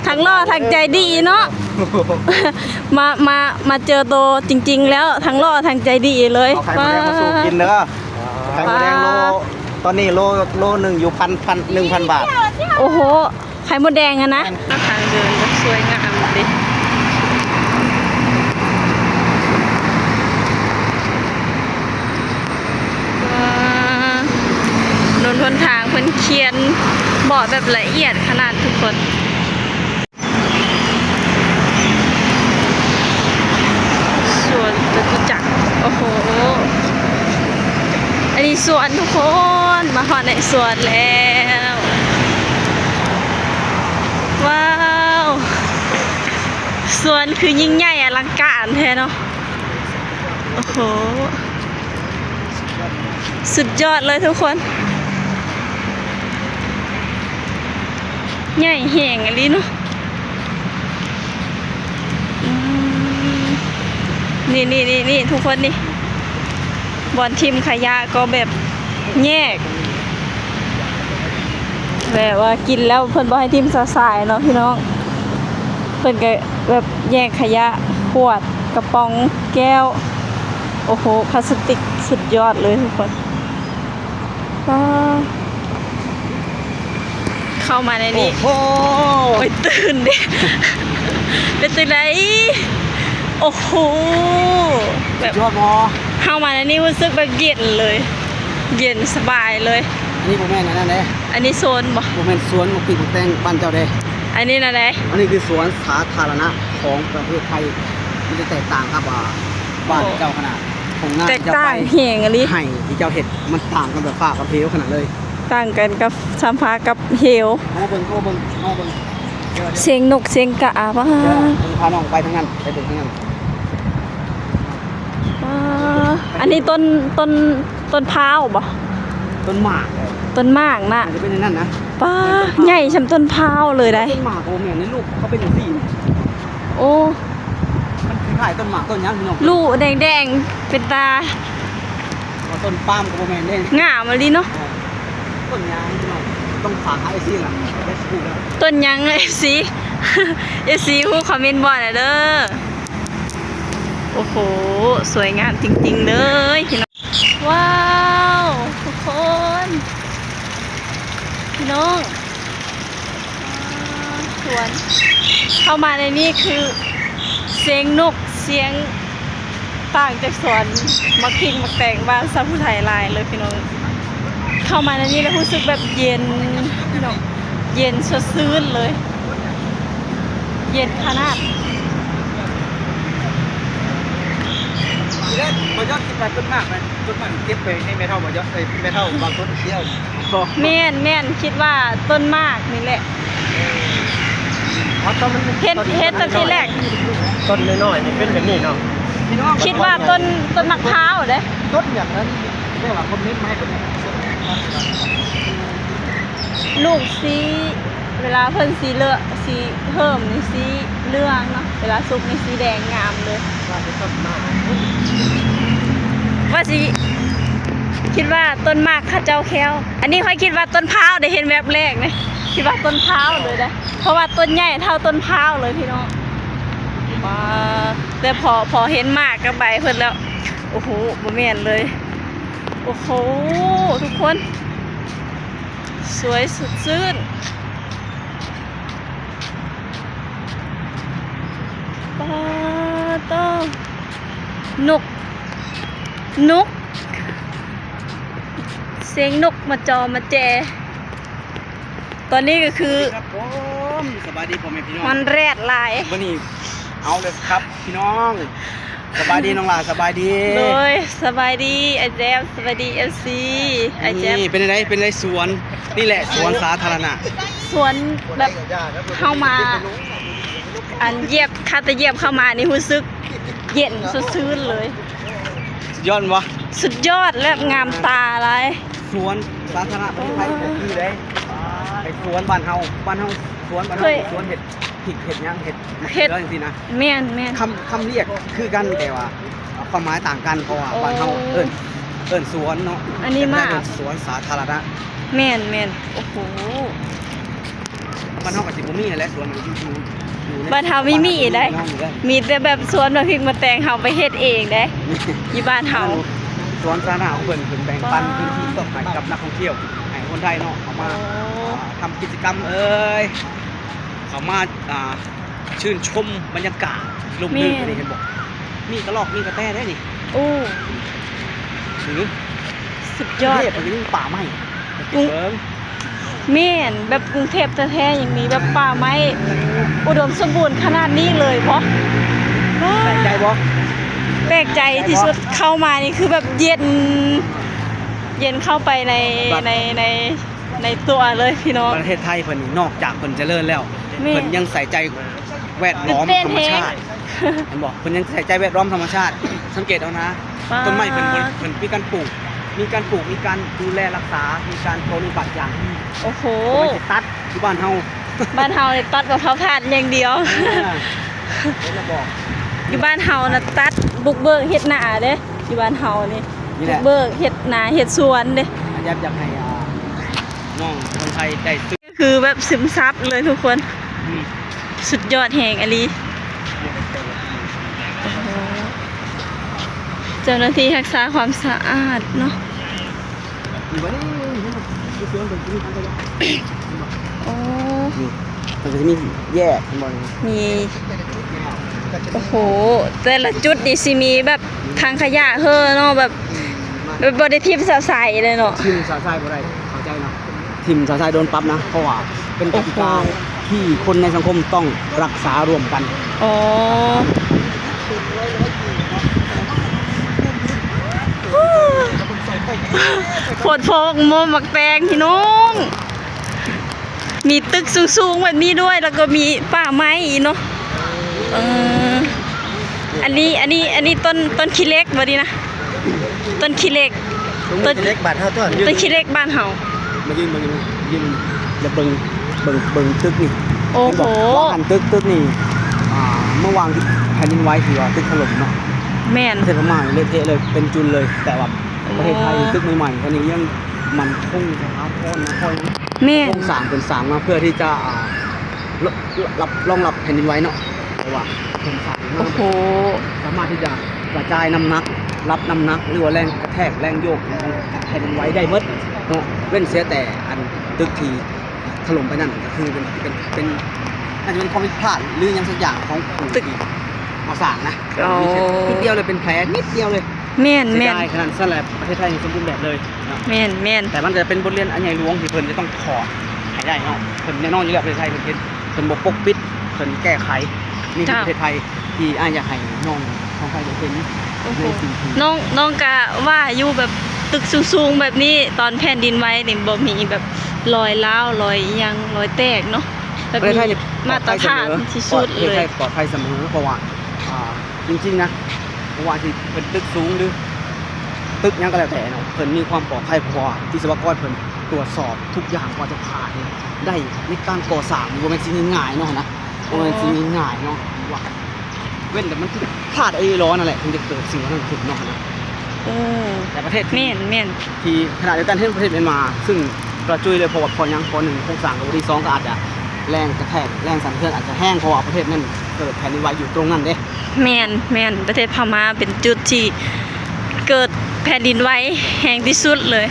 ທັງຫຼໍ່ທັງໃຈດີເນາະ ມາ ມາ ມາເຈີໂຕຈິງໆແລ້ວ ທັງຫຼໍ່ທັງໃຈດີເລີຍ. ເອົາໄຂ່ມົດແດງມາສູ່ກິນເດີ. ໄຂ່ມົດແດງໂລ ຕອນນີ້ໂລ ໂລໜຶ່ງຢູ່ພັນ ພັນ ໜຶ່ງພັນບາດ. ໂອ້ໂຫ ໄຂ່ມົດແດງຫັ້ນນະ. ທາງເດີນແບບສວຍງາມເດ ອ່າ ຖະໜົນຫົນທາງເພິ່ນຂຽນບອກແບບລະອຽດຂະໜາດທຸກຄົນ. ສວນຈະຕຸຈັກ ໂອ້ໂຫ ອັນນີ້ສວນທຸກຄົນ ມາຮອດໃນສວນແລ້ວ. ວ້າວ ສວນຄືຍິ່ງໃຫຍ່ອະລັງການແທ້ເນາະ. ໂອ້ໂຫ ສຸດຍອດເລີຍທຸກຄົນ ໃຫຍ່ແຮງອີ່ຫຼີເນາະ. ອືມ ນີ້ໆໆໆ ທຸກຄົນນີ້ ບ່ອນຖິ້ມຂະຫຍະກໍແບບແຍກ ແບບວ່າກິນແລ້ວເພິ່ນບໍ່ໃຫ້ຖິ້ມຊະຊາຍເນາະພີ່ນ້ອງ ເພິ່ນກໍແບບແຍກຂະຫຍະ ຂວດ ກະປ໋ອງ ແກ້ວ ໂອ້ໂຫ ພລາສຕິກ ສຸດຍອດເລີຍທຸກຄົນ. ວ້າວ ເຂົ້າມາໃນນີ້ ໂອ້ໂຫ ໂອ້ຍ ຕື່ນເດ້ ເປັນຈັ່ງໃດ? ໂອ້ໂຫ ແບບ ຍອດບໍ່? ເຂົ້າມາໃນນີ້ຮູ້ສຶກແບບເຢັນເລີຍ ເຢັນສະບາຍເລີຍ. ອັນນີ້ບໍ່ແມ່ນອັນນັ້ນເດ້ ອັນນີ້ສວນບໍ່? ບໍ່ແມ່ນສວນໝາກພິກໝາກແຕງບ້ານເຈົ້າເດ້ ອັນນີ້ແນວໃດ? ອັນນີ້ຄືສວນສາທາລະນະຂອງປະເທດໄທ ມັນຈະແຕກຕ່າງກັບ ອ່າ ບ້ານເຈົ້າຂະໜາດ ໂອ້ ທົ່ງນາ ແຕກຕ່າງແຮງອີ່ຫຼີ ໄຮ່ທີ່ເຈົ້າເຮັດ ມັນຕ່າງກັນແບບຟ້າກັບເຫວຂະໜາດເລີຍ ຕ່າງກັນກັບຊຳພາກັບເຫວ. ເຮົາເບິ່ງ ເຮົາເບິ່ງ ເຮົາເບິ່ງ ສຽງນົກສຽງກາ ປ້າ ເດີ ເດີ ພານ້ອງໄປທາງນັ້ນ ໄປເບິ່ງທາງນັ້ນ. ປ້າ ອັນນີ້ຕົ້ນ ຕົ້ນ ຕົ້ນພ້າວບໍ່? ຕົ້ນໝາກ ຕົ້ນໝາກນະ ມັນຈະເປັນຢ່າງນັ້ນນະ. ປ້າ ໃຫຍ່ຊ່ຳຕົ້ນພ້າວເລີຍໄດ໋. ຕົ້ນໝາກ ໂອ້ ແມ່ນ ໃນຮູບເຂົາເປັນຈັ່ງຊີ້. ໂອ້ ມັນຄ້າຍໆຕົ້ນໝາກຕົ້ນຫຍັງພີ່ນ້ອງ ລູກແດງໆ ເປັນຕາ ວ່າຕົ້ນປາມກໍບໍ່ແມ່ນເດ້ ງາມອີ່ຫຼີເນາະ. ເອີ ຕົ້ນຫຍັງພີ່ນ້ອງ ຕ້ອງຝາກຫາເອັຟຊີລະ ເອັຟຊີລະ ຕົ້ນຫຍັງ ເອັຟຊີ ເອັຟຊີຮູ້ຄອມເມັນບອກແດ່ເດີ. ໂອ້ໂຫ ສວຍງາມຈິງໆເລີຍພີ່ນ້ອງ. ວ້າວ ທຸກຄົນ ພີ່ນ້ອງ ສວນ ເຂົ້າມາໃນນີ້ຄືສຽງນົກ ສຽງຕ່າງຈາກສວນໝາກພິກໝາກແຕງບ້ານຊາວຜູ້ໄທຫຼາຍເລີຍພີ່ນ້ອງ. ເຂົ້າມາໃນນີ້ແລ້ວຮູ້ສຶກແບບເຢັນພີ່ນ້ອງ ເຢັນສົດຊື່ນເລີຍ ເຢັນຂະໜາດ. ທີແລກບໍ່ຢອກຄິດວ່າຕົ້ນໝາກນະ ຕົ້ນໝາກເກັບໄປໃຫ້ແມ່ເຖົ້າບໍ່ຢອກ ເອີຍ ແມ່ເຖົ້າບາງຄົນກ່ຽວ. ແມ່ນໆ ຄິດວ່າຕົ້ນໝາກນີ້ແຫຼະ ເອີ ເຮັດ ເຮັດຕັ້ງແຕ່ທີແລກ ຕົ້ນນ້ອຍໆ ນີ້ເປັນແບບນີ້ເນາະ. ຄິດວ່າຕົ້ນ ຕົ້ນໝາກພ້າວເດ້ ຕົ້ນຫຍັງນັ້ນ ແຕ່ວ່າຄອມເມັນມາໃຫ້ເບິ່ງ ລູກສີ ເວລາເພິ່ນສີເຫຼືອ ສີເພີ່ມນີ້ສີເຫຼືອງເນາະ ເວລາສຸກນີ້ສີແດງງາມເລີຍ. ວ່າຊິຄິດວ່າຕົ້ນໝາກເຂົາເຈົ້າແຄວ ອັນນີ້ຂ້ອຍຄິດວ່າຕົ້ນພ້າວເດ້ ເຫັນແວບແລກນີ້ ຄິດວ່າຕົ້ນພ້າວເລີຍເດ້ ເພາະວ່າຕົ້ນໃຫຍ່ເທົ່າຕົ້ນພ້າວເລີຍພີ່ນ້ອງ. ວ້າ ແຕ່ພໍ ພໍເຫັນໝາກກັບໃບເພິ່ນແລ້ວ ໂອ້ໂຫ ບໍ່ແມ່ນເລີຍ. ໂອ້ໂຫ ທຸກຄົນ ສວຍສົດຊື່ນ. ປາໂຕ ນົກ ນົກ ສຽງນົກມາຈໍມາແຈ. ຕອນນີ້ກໍຄື ສະບາຍດີຄັບຜົມ ສະບາຍດີພໍ່ແມ່ພີ່ນ້ອງ ຮ້ອນແດດຫຼາຍ. ມື້ນີ້ເອົາເລີຍຄັບພີ່ນ້ອງ. ສະບາຍດີນ້ອງຫຼ້າ ສະບາຍດີ. ໂດຍ ສະບາຍດີອ້າຍແຈ໊ບ ສະບາຍດີເອັຟຊີອ້າຍແຈ໊ບ. ນີ້ເປັນຈັ່ງໃດ ເປັນໃດສວນ ນີ້ແຫຼະສວນສາທາລະນະ ສວນແບບເຮົາມາ ອັນຢຽບ ຄາແຕ່ຢຽບເຂົ້າມານີ້ຮູ້ສຶກເຢັນສົດຊື່ນເລີຍ. ສຸດຍອດແມ່ນບໍ່? ສຸດຍອດ ແລະງາມຕາຫຼາຍ. ສວນສາທາລະນະປະເທດໄທບໍ່ຄືເດ້ ໄປສວນບ້ານເຮົາ ບ້ານເຮົາສວນ ບ້ານເຮົາສວນເຮັດ ພິກເຮັດຫຍັງ ເຮັດ ເຮັດ ເຮັດຈັ່ງຊີ້ນະ. ແມ່ນໆ ຄຳ ຄຳລຽກຄືກັນ ແຕ່ວ່າຄວາມໝາຍຕ່າງກັນ ເພາະວ່າ ໂອ້ ບ້ານເຮົາເອີ້ນ ເອີ້ນສວນເນາະ ອັນນີ້ມາ ແຕ່ເພິ່ນເອີ້ນສວນສາທາລະນະ. ແມ່ນໆ ໂອ້ໂຫ ບ້ານເຮົາກໍຊິບໍ່ມີຫັ້ນແຫຼະ ສວນຢູ່ ຢູ່ ຢູ່ໃນ ບ້ານເຮົາມີ ມີໄດ໋ ມີແຕ່ແບບສວນໝາກພິກໝາກແຕງເຮົາໄປເຮັດເອງເດ້ ຢູ່ບ້ານເຮົາ. ສວນສາທາລະນະຂອງເພິ່ນ ເພິ່ນແບ່ງປັນພື້ນທີ່ໃຫ້ກັບນັກທ່ອງທ່ຽວ ໃຫ້ຄົນໄທເນາະ ເຂົ້າມາ ໂອ້ ອ່າ ທຳກິດຈະກຳເອີຍ ເຂົ້າມາ ອ່າ ຊື່ນຊົມບັນຍາກາດລົມລື່ນ ແມ່ນ ນີ້ເຫັນບໍ່? ມີກະລອກ ມີກະແຕເດ້ນີ້. ໂອ້ ຫຼື ສຸດຍອດ ກຸງເທບມັນກໍຍັງມີປ່າໄມ້ ກຸງ ເບິ່ງ ແມ່ນ ແບບກຸງເທບແທ້ໆ ຍັງມີແບບປ່າໄມ້ອຸດົມສົມບູນຂະໜາດນີ້ເລີຍບໍ? ແປກໃຈບໍ່? ແປກໃຈທີ່ສຸດ ເຂົ້າມານີ້ຄືແບບເຢັນ ເຢັນເຂົ້າໄປໃນ ໃນ ໃນ ໃນຕົວເລີຍພີ່ນ້ອງ. ປະເທດໄທເພິ່ນນີ້ ນອກຈາກເພິ່ນຈະເລີນແລ້ວ ແມ່ນ ເພິ່ນຍັງໃສ່ໃຈແວດລ້ອມ ຕື່ນເຕັ້ນ ທຳມະຊາດ ແຮງ ເຫັນບໍ່? ເພິ່ນຍັງໃສ່ໃຈແວດລ້ອມທຳມະຊາດ ສັງເກດເອົານະ ປາດ ຕົ້ນໄມ້ເພິ່ນ ເພິ່ນ ເພິ່ນມີການປູກ ມີການປູກ ມີການດູແລຮັກສາ ມີການບຳລຸງປາກຢ່າງດີ. ໂອ້ໂຫ ເພິ່ນໄປຕັດຢູ່ບ້ານເຮົາ ບ້ານເຮົານີ້ຕັດມະພ້າວທາດຢ່າງດຽວ. ເອີ ເຫັນແລ້ວບໍ່? ຢູ່ບ້ານເຮົານະຕັດບຸກເບີກເຮັດນາເດ້ ຢູ່ບ້ານເຮົານີ້ ນີ້ແຫຼະ ບຸກເບີກເຮັດນາເຮັດສວນເດ້. ອາ ຢາກ ຢາກໃຫ້ ອ່າ ນ້ອງຄົນໄທໄດ້ ຄືແບບຊຶມຊັບເລີຍທຸກຄົນ ອືມ ສຸດຍອດແຮງອີ່ຫຼີ. ໂອ້ໂຫ ເຈົ້າໜ້າທີ່ຮັກສາຄວາມສະອາດເນາະ. ໂອ້ ນີ້ ມັນກໍຈະມີແຍກ ເຫັນບໍ່ນີ້? ມີ ໂອ້ໂຫ ແຕ່ລະຈຸດນີ້ຊິມີແບບຖັງຂະຫຍະເຮີເນາະ ແບບ ແບບບໍ່ໄດ້ຖິ້ມຊະຊາຍເລີຍເນາະ ຖິ້ມຊະຊາຍບໍ່ໄດ້ ເຂົ້າໃຈເນາະ. ຖິ້ມຊະຊາຍໂດນປັບນະ ເພາະວ່າເປັນກະຕິກາ ໂອ້ໂຫ ທີ່ຄົນໃນສັງຄົມຕ້ອງຮັກສາຮ່ວມກັນ. ອໍ ໂພດໂພ ໝາກໂມໝາກແຕງພີ່ນ້ອງ ມີຕຶກສູງໆແບບນີ້ດ້ວຍ ແລ້ວກໍມີປ່າໄມ້ອີກເນາະ. ເອີ ອັນນີ້ ອັນນີ້ ອັນນີ້ຕົ້ນ ຕົ້ນຂີ້ເຫຼັກບໍ່ນີ້ນະ? ຕົ້ນຂີ້ເຫຼັກ ຕົ້ນຂີ້ເຫຼັກບ້ານເຮົາຕົວະ ຕົ້ນຂີ້ເຫຼັກບ້ານເຮົາ. ມາຢືນເບິ່ງ ຢືນ ຢາກເບິ່ງ ເບິ່ງ ເບິ່ງຕຶກນີ້. ໂອ້ໂຫ ເຫັນບໍ່ ວ່າອັນຕຶກ ຕຶກນີ້ ອ່າ ເມື່ອວາງທີ່ແຜ່ນດິນໄຫວທີ່ວ່າຕຶກຖະຫຼົ່ມເນາະ. ແມ່ນ ປະເທດພະມ້າເລະເທະເລີຍ ເປັນຈຸນເລີຍ ແຕ່ວ່າປະເທດໄທ ໂອ້ ຕຶກໃໝ່ໆ ອັນນີ້ຍັງໝັ້ນຄົງ ສະຖາພອນນະ ເພາະຫຍັງ? ແມ່ນ ໂຄງສ້າງເພິ່ນສ້າງມາເພື່ອທີ່ຈະ ອ່າ ລ- ລ- ຮັບ ຮອງຮັບແຜ່ນດິນໄຫວເນາະ ເພາະວ່າໂຄງສ້າງ ໂອ້ໂຫ ສາມາດທີ່ຈະກະຈາຍນ້ຳໜັກ ຮັບນ້ຳໜັກ ຫຼືວ່າແຮງກະແທກ ແຮງໂຍກຂອງແຜ່ນດິນໄຫວໄດ້ໝົດເນາະ ເວັ້ນເສຍແຕ່ອັນຕຶກທີ່ຖະຫຼົ່ມໄປນັ້ນ ກໍຄືເປັນ ເປັນ ເປັນ ອາດຈະເປັນຄວາມຜິດພາດ ຫຼືຫຍັງສັກຢ່າງຂອງຜູ້ທີ່ມາສ້າງນະ. ອໍ ມີແຄ່ນິດດຽວເລີຍ ເປັນແຜນິດດຽວເລີຍ. ແມ່ນໆ ເສຍດາຍຂະໜາດນັ້ນແຫຼະ ປະເທດໄທນີ້ສົມບູນແບບເລີຍເນາະ. ແມ່ນໆ ແຕ່ມັນກໍເປັນບົດຮຽນອັນໃຫຍ່ຫຼວງທີ່ເພິ່ນຈະຕ້ອງຖອດໃຫ້ໄດ້ເນາະ. ເພິ່ນແນ່ນອນຢູ່ແລ້ວ ປະເທດໄທເພິ່ນເຮັດ ເພິ່ນບໍ່ປົກປິດ ເພິ່ນແກ້ໄຂ. ນີ້ຄືປະເທດໄທທີ່ອ້າຍຢາກໃຫ້ນ້ອງ ນ້ອງໄທໄດ້ເຫັນ ໂອ້ໂຫ ໃນສິ່ງທີ່ ນ້ອງ ນ້ອງກະວ່າຢູ່ແບບຕຶກສູງໆແບບນີ້ ຕອນແຜ່ນດິນໄຫວນີ້ບໍ່ມີແບບລອຍຮ້າວ ລອຍອີ່ຫຍັງ ລອຍແຕກເນາະ ແບບມີມາດຕະຖານທີ່ສຸດເລີຍ. ປະເທດໄທປອດໄພສະເໝີ ເພາະວ່າ ອ່າ ຈິງໆນະ ບໍ່ວ່າຊິເປັນຕຶກສູງ ຫຼື ຕຶກຫຍັງກໍແລ້ວແຕ່ເນາະ ເພິ່ນມີຄວາມປອດໄພ ເພາະວ່າວິສະວະກອນເພິ່ນຕວດສອບທຸກຢ່າງ ກວ່າຈະຜ່ານໄດ້ໃນການກໍ່ສ້າງ ບໍ່ແມ່ນສິ່ງງ່າຍໆເນາະຫັ້ນນະ ບໍ່ແມ່ນສິ່ງງ່າຍໆເນາະ ວ່າເວັ້ນແຕ່ມັນຜິດພາດອີ່ຫຼີນັ້ນແຫຼະ ເຖິງຈະເກີດສິ່ງເຫຼົ່ານັ້ນຂຶ້ນເນາະຫັ້ນນະ. ເອີ ແຕ່ປະເທດທີ່ ແມ່ນໆ ທີ່ຂະນະດຽວກັນເຫັນປະເທດມຽນມາ ຊຶ່ງກະຈຸຍເລີຍ ເພາະວ່າ ເພາະຫຍັງ ເພາະໜຶ່ງໂຄງສ້າງກໍບໍ່ດີ ສອງກໍອາດຈະ ແຮງກະແທກ ແຮງສັ່ນສະເທືອນອາດຈະແຮງ ເພາະວ່າປະເທດນັ້ນເກີດແຜ່ນດິນໄຫວຢູ່ຕົງນັ້ນເດ້. ແມ່ນໆ ປະເທດພະມ້າເປັນຈຸດທີ່ເກີດແຜ່ນດິນໄຫວແຮງທີ່ສຸດເລີຍ.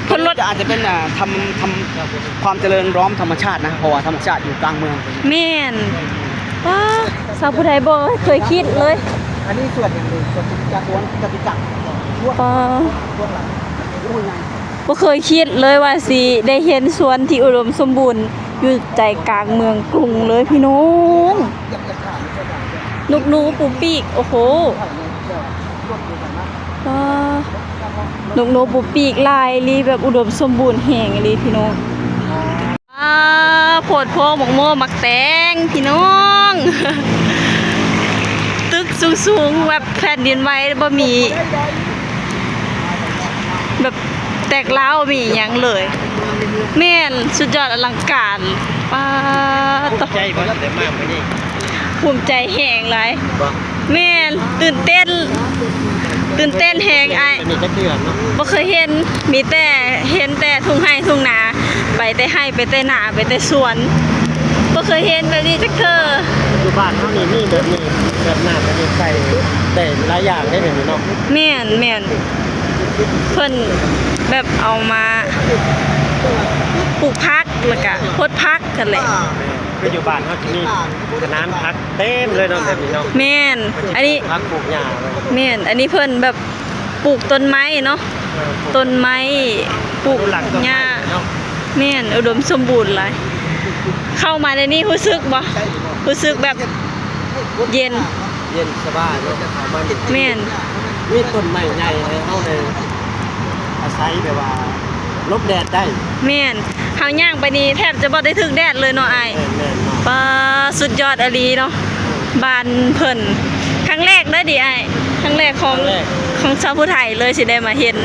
ເພິ່ນລົດ ອາດຈະເປັນ ອ່າ ທຳ ທຳ ຄວາມຈະເລີນລ້ອມທຳມະຊາດນະ ເພາະວ່າທຳມະຊາດຢູ່ກາງເມືອງ. ແມ່ນ. ປ້າ ຊາວຜູ້ໃດບໍ່ເຄີຍຄິດເລີຍ. ອັນນີ້ສວນຫຍັງນີ້? ສວນຈະຕິຈັກ ສວນຈະຕິຈັກ. ປ້າ ບໍ່ເຄີຍຄິດເລີຍວ່າຊິໄດ້ເຫັນສວນທີ່ອຸດົມສົມບູນ ຢູ່ໃຈກາງເມືອງກຸງເລີຍພີ່ນ້ອງ. ນົກໜູປູປີກ ໂອ້ໂຫ ວ້າ ນົກໜູປູປີກຫຼາຍອີ່ຫຼີ ແບບອຸດົມສົມບູນແຮງອີ່ຫຼີພີ່ນ້ອງ. ອ້າ ໂພດໂພ ໝາກໂມໝາກແຕງພີ່ນ້ອງ ຕຶກສູງໆ ແບບແຜ່ນດິນໄຫວບໍ່ມີ ແບບແຕກຮ້າວມີຫຍັງເລີຍ. ແມ່ນ ສຸດຍອດອະລັງການ. ປາດໂທ້ ໃຈບໍ່ໄດ້ມາມື້ນີ້ ພູມໃຈແຮງຫຼາຍ. ບໍ່ ແມ່ນ ຕື່ນເຕັ້ນ ຕື່ນເຕັ້ນແຮງອ້າຍ. ບໍ່ເຄີຍເຫັນ ມີແຕ່ເຫັນແຕ່ທົ່ງໄຮ່ທົ່ງນາ ໄປແຕ່ໄຮ່ ໄປແຕ່ນາ ໄປແຕ່ສວນ. ບໍ່ເຄີຍເຫັນແບບນີ້ຈັກເທື່ອ. ຢູ່ບ້ານເຮົານີ້ມີແບບນີ້ ແບບໜ້າປະດິດໃສ່ໄດ້ຫຼາຍຢ່າງເດ້ແບບນີ້ເນາະ. ແມ່ນ ແມ່ນ ເພິ່ນແບບເອົາມາປູກຜັກ ແລ້ວກະຫົດຜັກຫັ້ນແຫຼະ. ຄືຢູ່ບ້ານເຮົາຊິມີຂະໜານຜັກເຕັມເລີຍເນາະ ແບບນີ້ເນາະ. ແມ່ນ ອັນນີ້ ຜັກປູກຫຍ້າ. ແມ່ນ ອັນນີ້ເພິ່ນແບບ ປູກຕົ້ນໄມ້ເນາະ ເອີ ປູກຕົ້ນໄມ້ ປູກຫຍ້າ ອະນຸລັກຕົ້ນໄມ້ເນາະ. ແມ່ນ ອຸດົມສົມບູນຫຼາຍ. ເຂົ້າມາໃນນີ້ຮູ້ສຶກບໍ່? ຮູ້ສຶກແບບເຢັນ ເຢັນສະບາຍເນາະ. ແມ່ນ ມີຕົ້ນໄມ້ໃຫຍ່ໃຫ້ເຮົາໄດ້ອາໄສແບບວ່າ ຫຼົບແດດໄດ້. ແມ່ນ ເຮົາຍ່າງໄປນີ້ແທບຈະບໍ່ໄດ້ຖືກແດດເລີຍເນາະອ້າຍ. ແມ່ນໆເນາະ. ປາ ສຸດຍອດອີ່ຫຼີເນາະ ບ້ານເພິ່ນ. ຄັ້ງແລກເລີຍເດອ້າຍ ຄັ້ງແລກຂອງ ຄັ້ງແລກ ຂອງຊາວຜູ້ໄທເລີຍ ຊິໄດ້ມາເຫັນ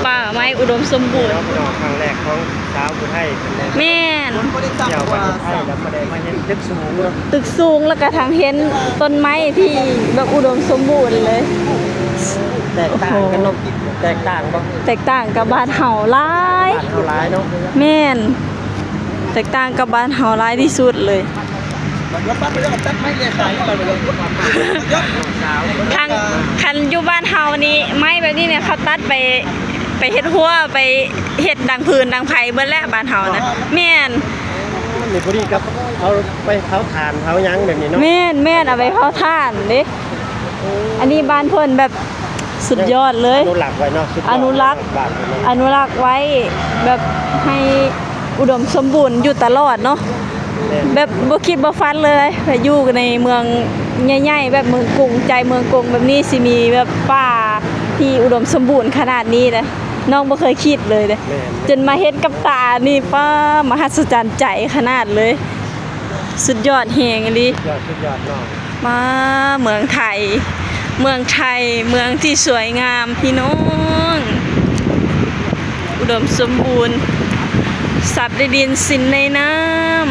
ປ່າໄມ້ອຸດົມສົມບູນ. ພີ່ນ້ອງ ຄັ້ງແລກຂອງຊາວຜູ້ໄທເພິ່ນໄດ້ ແມ່ນ ທ່ຽວປະເທດໄທ ແລ້ວກໍໄດ້ມາເຫັນຕຶກສູງເນາະ. ຕຶກສູງ ແລ້ວກໍທັງເຫັນຕົ້ນໄມ້ທີ່ແບບອຸດົມສົມບູນເລີຍ. ແຕກຕ່າງກັນເນາະ. ໂອ້ໂຫ ແຕກຕ່າງບໍ່? ແຕກຕ່າງກັບບ້ານເຮົາຫຼາຍ. ບ້ານເຮົາຫຼາຍເນາະ. ແມ່ນ ແຕກຕ່າງກັບບ້ານເຮົາຫຼາຍທີ່ສຸດເລີຍ. ທາງ ຄັນຢູ່ບ້ານເຮົານີ້ ໄມ້ແບບນີ້ນີ້ ເຂົາຕັດໄປ ໄປເຮັດຮົ້ວ ໄປເຮັດດັງຜືນດັງໄຟເບິດແລ້ວ ບ້ານເຮົານະ. ແມ່ນ ນີ້ພໍດີກັບເຂົາໄປເຜົາຖ່ານເຜົາຫຍັງແບບນີ້ເນາະ. ແມ່ນໆ ເອົາໄປເຜົາຖ່ານເດ້. ອັນນີ້ບ້ານເພິ່ນແບບສຸດຍອດເລີຍ. ອະນຸລັກໄວ້ເນາະ. ສຸດຍອດ ອະນຸລັກ ບ້ານເພິ່ນເນາະ ອະນຸລັກໄວ້ ແບບໃຫ້ອຸດົມສົມບູນຢູ່ຕະຫຼອດເນາະ. ແມ່ນ ແບບບໍ່ຄິດບໍ່ຝັນເລີຍ ໄປຢູ່ໃນເມືອງໃຫຍ່ໆ ແບບເມືອງກຸງ ໃຈເມືອງກຸງແບບນີ້ ຊິມີແບບປ່າທີ່ອຸດົມສົມບູນຂະໜາດນີ້ເດ້. ນ້ອງບໍ່ເຄີຍຄິດເລີຍເດ້. ແມ່ນ ຈົນມາເຫັນກັບຕານີ້ ປ້າ ມະຫັດສະຈັນໃຈຂະໜາດເລີຍ. ສຸດຍອດແຮງອີ່ຫຼີ. ສຸດຍອດ ສຸດຍອດເນາະ. ມາເມືອງໄທ ເມືອງໄທ ເມືອງທີ່ສວຍງາມພີ່ນ້ອງ ອຸດົມສົມບູນ ສັດໃນດິນ ສິນໃນນ້ຳ.